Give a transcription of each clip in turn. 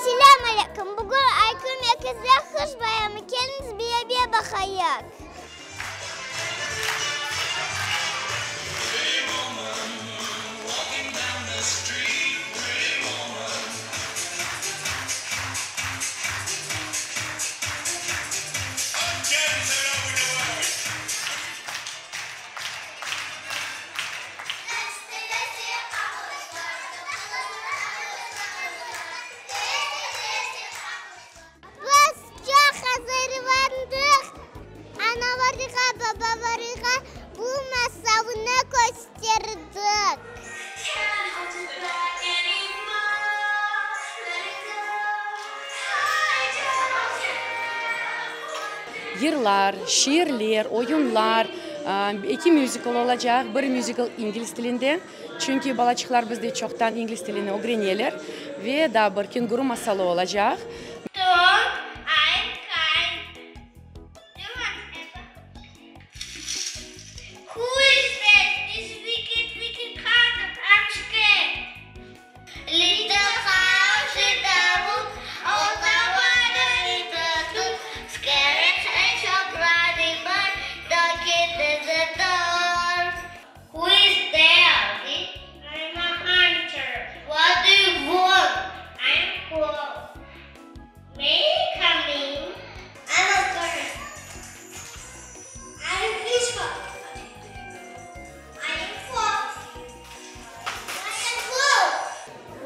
Selâm aleyküm! Bugün Aykün merkezde Qış bayramı, keliñiz beraber baqayıq. Biz çoq azırlandıq, analarğa, babalarğa bu masalnı kösterdik. Yırlar, şiirler, oyunlar, eki müzikl olacaq, bir müzikl ingliz tilinde, çünki balaçıqlar bizde çoqtan ingliz tilini ögreneler, ve daa bir kenguru masalı olacaq.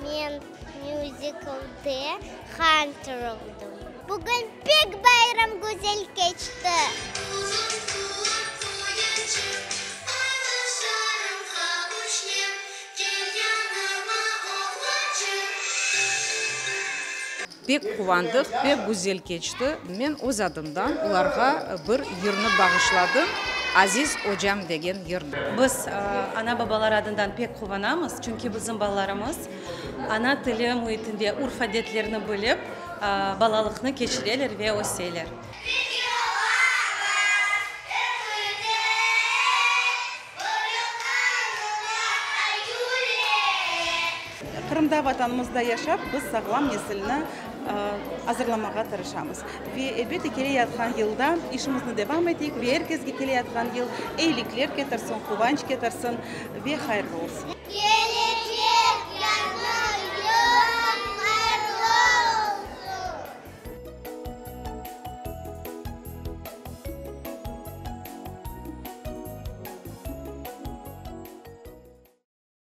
Men müziklde Hunter oldım. Bugün pek bayram güzel keçti. Pek quvandıq, pek güzel keçti. Men öz adımdan olarğa bir yırnı bağışladım, Aziz ocam degen yırnı. Biz ana-babalar adından pek quvanamız, çünki bizim balalarımız ana tili müitinde urf-adetlerni bilip, balalıqnı keçireler ve öseler. Qırımda, Vatanımızda yaşap, biz sağlam nesilni azırlamağa tırışamız. Ve, elbette, keleyatqan yılda işimizni devam eteyik ve er kesge keleyatqan yıl eyilikler ketirsin, quvanç ketirsin ve hayırlı olsun.